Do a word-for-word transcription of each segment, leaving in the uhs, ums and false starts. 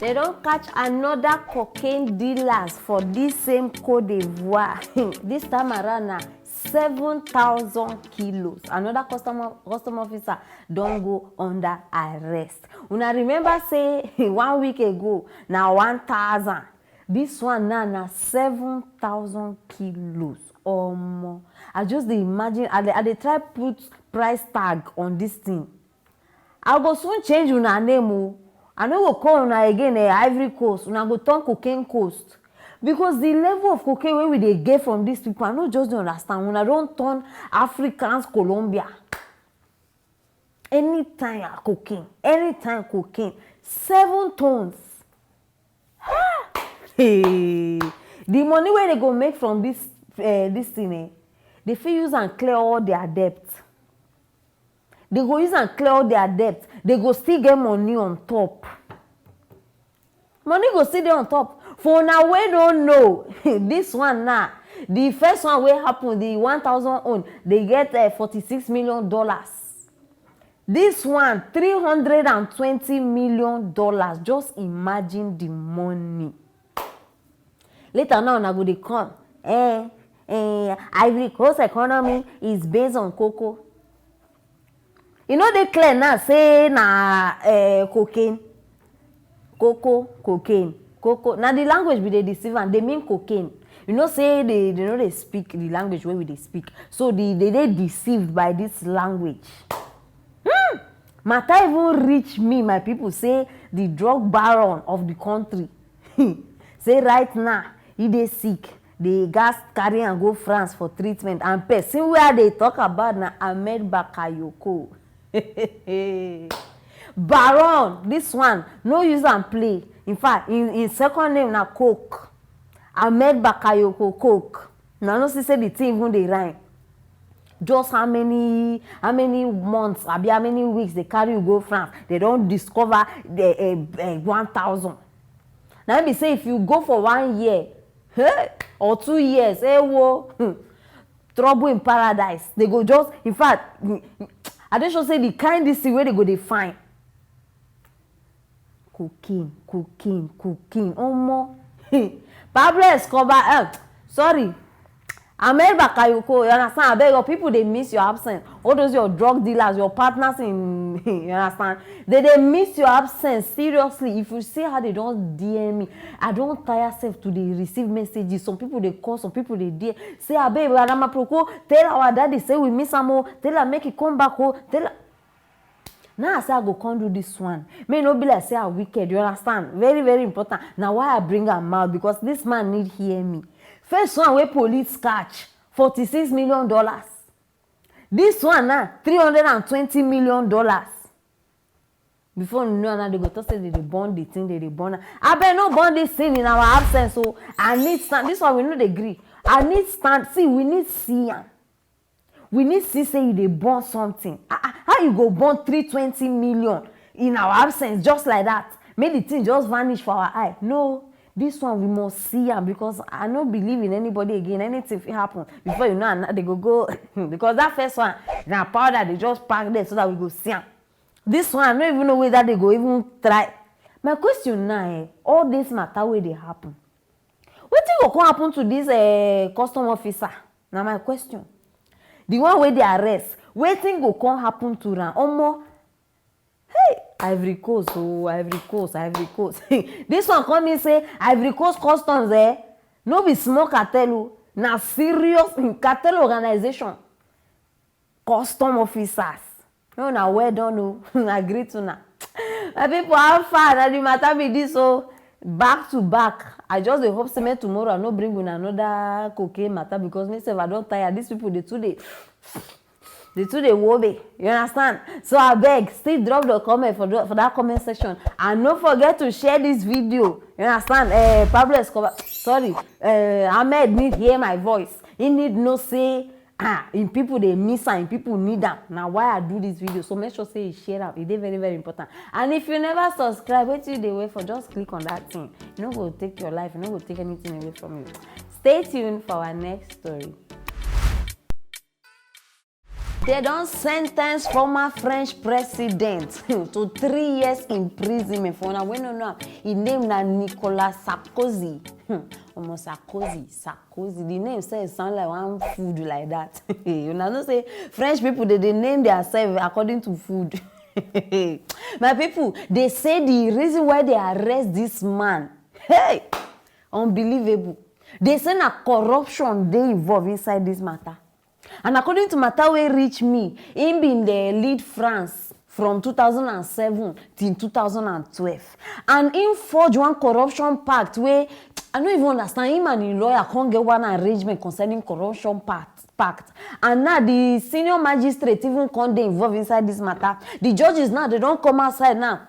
They don catch another cocaine dealers for this same Cote d'Ivoire. This time around na seven thousand kilos. Another customer custom officer don go under arrest. Una remember say one week ago na one thousand. This one now na seven thousand kilos. Omo, I just dey imagine, I dey, I dey try put price tag on this thing. I go soon change una name o. I no go call una again, eh, Ivory Coast. Una go turn Cocaine Coast. Because the level of cocaine wey we dey get from these people, I no just dey understand. Una don turn Africans Colombia. Anytime na cocaine, anytime cocaine, seven tons. Hey, the money wey they go make from this, uh, this thing, eh, they fit use and clear all their debt. They go use and clear all their debt. They go still get money on top. Money go still dey on top. For una wey no know, this one now, the first one wey happen, the one thousand own, they get uh, forty-six million dollars. This one, three hundred and twenty million dollars. Just imagine the money. Later now, una go dey come. Eh, eh, Ivory Coast economy is based on cocoa. E no dey clear now say na uh, cocaine. Coco, cocaine, coco. Na the language we dey deceive and they mean cocaine. You know say they, they no dey speak the language wey we dey speak. So the, they dey deceived by this language. Hmm! Matter even reach me, my people, say the drug baron of the country say right now he dey sick. They gas carry am go France for treatment, and person wey I dey talk about na Ahmed Bakayoko. Baron, this one, no use am play. In fact, in, in second name na Coke. Ahmed Bakayoko Coke. Una no see say the thing even dey rhyme. Just how many, how many months, abi how many weeks they carry you go France, they don discover the uh, uh, one thousand. Na im be say if you go for one year, hey, or two years, hey wo, hmm, trouble in paradise. They go just, in fact, hmm, I dey sure say the kind this thing wey they go dey find. Cocaine, cocaine, cocaine. Omo. Pablo Escobar, eh, sorry. Ahmed Bakayoko, you understand? Abeg, your people dey miss your absence. All those your drug dealers, your partners in, you understand? They dey miss your absence seriously. If you see how they don D M me, I don tire sef to dey receive messages. Some people dey call, some people dey D M. Say, abeg, Adama Proko, tell our daddy say we miss am o. Tell am make he come back o. Tell am. Now I say I go come do this one. May no be like say I wicked, you understand? Very, very important. Now why I bring am out? Because this man need hear me. First one wey police catch, forty-six million dollars. This one now, three hundred and twenty million dollars. Before you know, now they go talk say they dey burn the thing, they dey burn am. Abeg, no burn this thing in our absence. So I need stand. This one we no dey gree. I need stand. See, we need see am. We need see say you dey burn something. Ah, ah, how you go burn three twenty million in our absence just like that? Make the thing just vanish for our eye. No, this one we must see am because I no believe in anybody again. Anything fit happen before you know, and they go go because that first one na powder they just pack there so that we go see am. This one, I no even know whether they go even try. My question now, eh, all this matter wey dey happen, wetin go come happen to this uh, custom officer? Na my question. The one wey dey arrest, wetin go come happen to am? Omo, hey, Ivory Coast, oh, Ivory Coast, Ivory Coast. This one come mean say Ivory Coast customs, eh, no be small cartel o, na serious cartel organization. Custom officers. No, na well done o. I greet una. My people, how far na the matter be this o? Back to back. I just dey hope say make tomorrow I no bring una another cocaine matter because me sef I don tire. These people dey too dey, they too dey woe me. You understand? So abeg, still drop the comment for the, for that comment section, and no forget to share this video. You understand? Uh, Pablo Escobar, sorry, uh, Ahmed need hear my voice. He need know say ah, im people dey miss am, im people need am. Na why I do this video. So make sure say you share am. E dey very, very important. And if you never subscribe, wetin you dey wait for? Just click on that thing. E no go take your life, e no go take anything away from you. Stay tuned for our next story. They don sentence former French president to three years imprisonment. For una wey no know am, im name na Nicolas Sarkozy. Hmm, omo, Sarkozy, Sarkozy. The name sef sound like one food like that. Una know say French people dey dey name their self according to food. My people, they say the reason why they arrest this man, hey, unbelievable. They say na corruption dey involved inside this matter. And according to matter wey reach me, im bin dey lead France from two thousand and seven till two thousand and twelve, and im forge one corruption pact wey I no even understand. Im and im lawyer come get one arrangement concerning corruption pact pact and now the senior magistrate even come dey involved inside this matter. The judges now, they don come outside now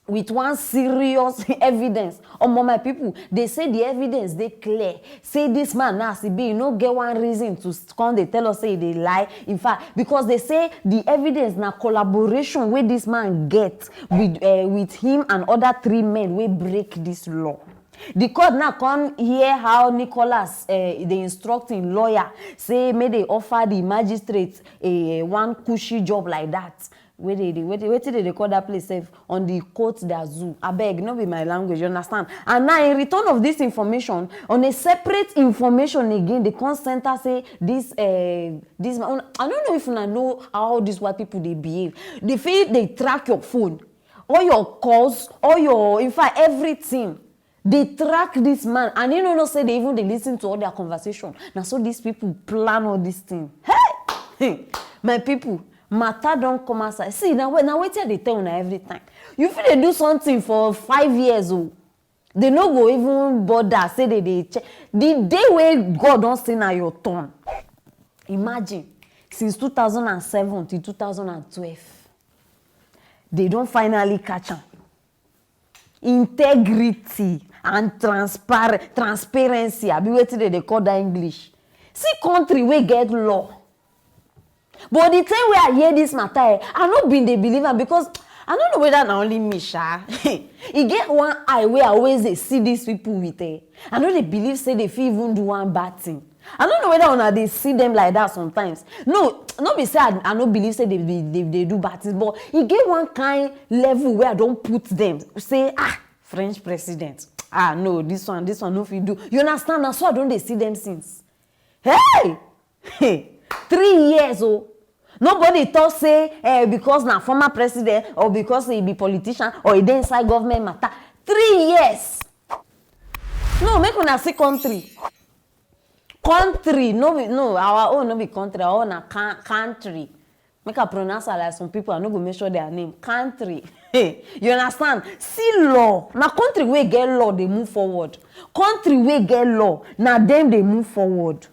with one serious evidence. Omo, my people, they say the evidence dey clear. Say this man now, as e be, e no get one reason to s- come dey tell us say e dey lie. In fact, because they say the evidence na collaboration wey this man get with uh, with him and other three men wey break this law. The court now come hear how Nicholas uh, dey instruct im lawyer say make they offer the magistrate a one cushy job like that. Wey dey dey wetin wetin dey dey call that place sef, on the Côte d'Azur? Abeg, no be my language, you understand? And now, in return of this information, on a separate information again, they come center say this uh, this man. I don't know if una know how all these white people dey behave. They fit dey track your phone, all your calls, all your, in fact, everything. They track this man, and you no know say they even dey listen to all their conversation. Na so these people plan all this thing. Hey! My people, matter don come outside. See, na we- na wetin I dey tell una every time. You fit dey do something for five years o. They no go even bother say they dey check. The day wey God don say na your turn. Imagine, since two thousand and seven till two thousand and twelve, they don finally catch am. Integrity and transpar transparency, abi wetin dem dey call that English? See country wey get law. But the time wey I hear this matter, eh, I no bin dey believe am, because I no know whether na only me sha. E get one eye wey I always dey see these people with, eh, I no dey believe say they fit even do one bad thing. I no know whether una dey see them like that sometimes. No, no be say I, I no believe say they, they, they, they do bad things, but e get one kind level where I don put them. Say, ah, French president. Ah, no, this one, this one no fit do. You understand? Na so I don dey see them since. Hey! Three years o. Nobody talk say eh, because na former president or because he be politician or he dey inside government matter. Three years. No, make una see country. Country, no be, no, our own no be country, our own na can, country. Make I pronounce am like some people, I no go mention their name. Country. You understand? See law. Na country wey get law dey move forward. Country wey get law, na dem dey move forward.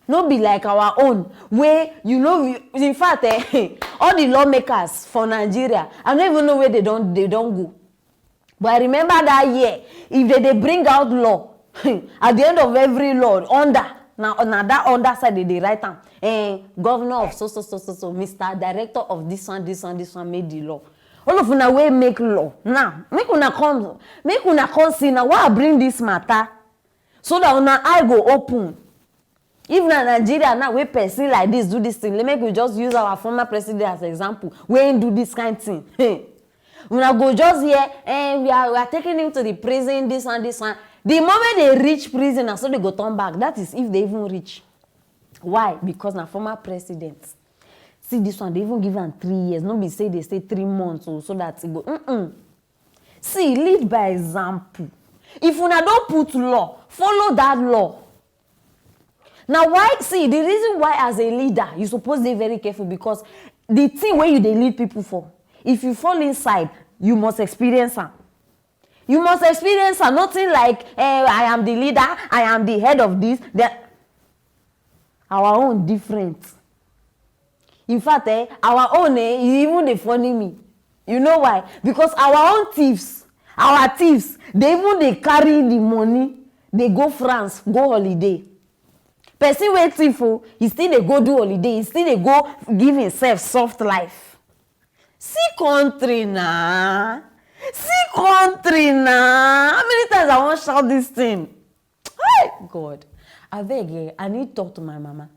No be like our own, wey you know, we- in fact, eh, all the lawmakers for Nigeria, I no even know where they don they don go. But I remember that year, if they dey bring out law, at the end of every law, under, na na that under side they dey write am. Eh, governor of so so so so so, Mister Director of this one, this one, this one made the law. All of una wey make law now, make una come, make una come see now. Why I bring this matter? So that una eye go open. If na Nigeria now, wey person like this do this thing, make we just use our former president as example, wey him do this kind thing. Hey, una go just hear, eh, we are, we are taking him to the prison, this one, this one. The moment they reach prison, na so they go turn back. That is if they even reach. Why? Because na former president. See this one, they even give am three years. No be say they say three months o, so that e go. Mm-mm. See, lead by example. If una don put law, follow that law. Na why, see, the reason why as a leader you suppose dey very careful, because the thing wey you dey lead people for, if you fall inside, you must experience am. You must experience am. Nothing like, eh, I am the leader, I am the head of this. The, our own different. In fact, eh, our own, eh, e even dey funny me. You know why? Because our own thieves, our thieves, they even dey carry the money, they go France, go holiday. Person wey thief o, he still dey go do holiday, he still dey go give himself soft life. See country na, see country na. How many times I wan shout this thing? Hey, God, abeg, eh, I need talk to my mama.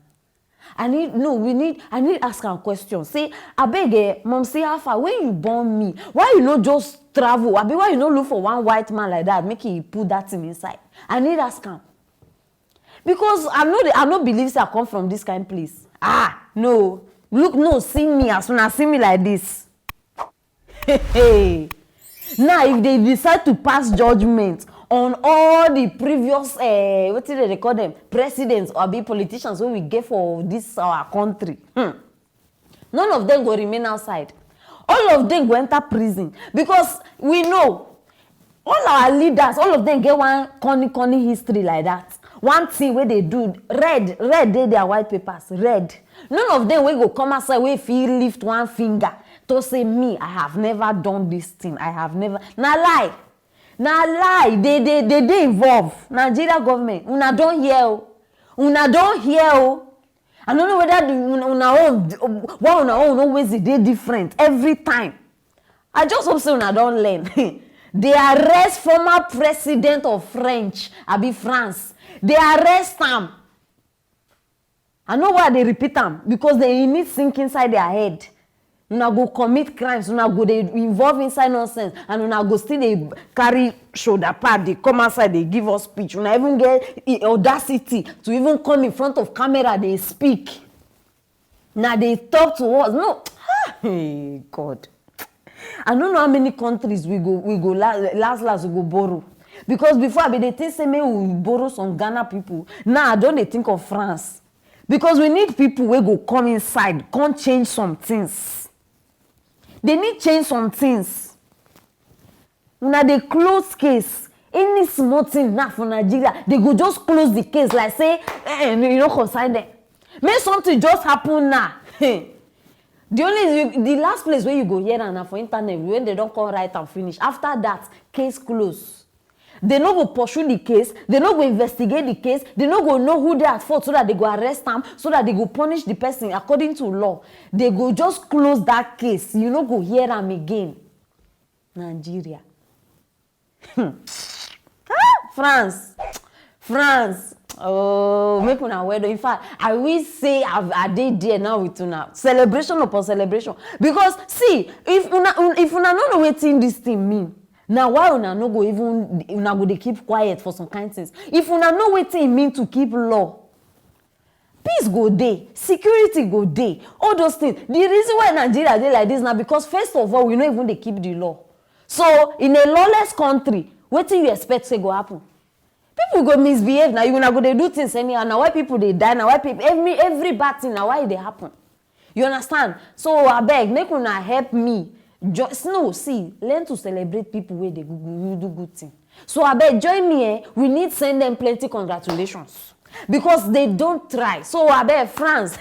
I need, no, we need, I need ask am question. Say, abeg, eh, mom, say, how far? When you born me, why you no just travel? Abi, why you no look for one white man like that, make he put that thing inside? I need ask am. Because I no dey, I no believe say I come from this kind place. Ah, no. Look, no, see me, as una see me like this. Hey. Now, if they decide to pass judgment on all the previous, uh, wetin dem dey call them, presidents or be politicians wey we get for this our country, hmm, none of them go remain outside. All of them go enter prison, because we know all our leaders, all of them get one corny corny history like that. One thing wey they do, red, red dey their white papers, red. None of them wey go come outside wey fit lift one finger to say, me, I have never done this thing, I have never. Na lie. Na lie. They, they, they dey involve. Nigeria government, una don hear o. Una don hear o. I no know whether the una, una own, why una own always dey different every time. I just hope say una don learn. They arrest former president of French, abi France. They arrest am. I know why they repeat am, because they need sink inside their head. Una go commit crimes, una go dey involve inside nonsense, and una go still dey carry shoulder pad, dey come outside, dey give us speech. Una even get i- audacity to even come in front of camera, dey speak. Na dey talk to us. No, hey, God. I no know how many countries we go, we go la- last, last we go borrow. Because before, I bin dey think say make we borrow some Ghana people. Now I don dey think of France. Because we need people wey go come inside, come change some things. They need change some things. Una dey close case. Any small thing now for Nigeria, they go just close the case like say, eh, eh, no, you no concern them. Make something just happen now. The only, you, the last place where you go hear am na for internet, when they don come write am finish. After that, case close. They no go pursue the case, they no go investigate the case, they no go know who dey at fault, so that they go arrest am, so that they go punish the person according to law. They go just close that case. You no go hear am again. Nigeria. Hmm. Ah, France. France. Oh, make una well done. In fact, I wish say I, I dey there now with una. Celebration upon celebration. Because, see, if una, if una no know wetin this thing mean, na why una no go even, una go dey keep quiet for some kind things. If una know wetin e mean to keep law, peace go dey, security go dey, all those things. The reason why Nigeria dey like this na because, first of all, we no even dey keep the law. So, in a lawless country, wetin you expect say go happen? People go misbehave, na you, una go dey do things anyhow. Na why people dey die, na why people, every, every bad thing, na why e dey happen. You understand? So, abeg, make una help me. Just, no, see, learn to celebrate people wey dey go, go do good thing. So, abeg, join me, eh? We need send them plenty congratulations. Because they don try. So, abeg, France,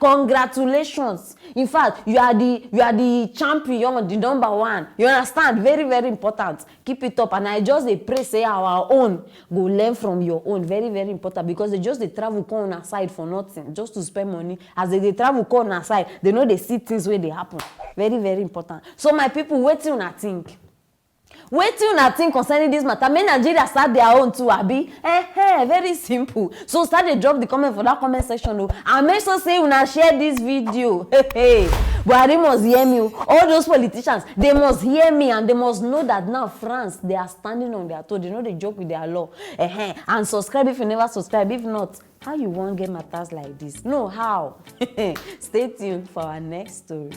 congratulations. In fact, you are the, you are the champion, the number one. You understand? Very, very important. Keep it up. And I just dey pray say our own go learn from your own. Very, very important, because they just dey travel come una side for nothing, just to spend money. As they dey travel come una side, they no dey see things wey dey happen. Very, very important. So, my people, wetin una think? Wetin una think concerning this matter? Make Nigeria start their own too, abi? Eh, eh, very simple. So, start dey drop the comment for that comment section o. And make sure say una share this video. Hey, hey. Buhari must hear me o. All those politicians, they must hear me, and they must know that now France, they are standing on their toe. They no dey joke with their law. Eh, eh. And subscribe if you never subscribe. If not, how you wan get matters like this? No, how? Stay tuned for our next story.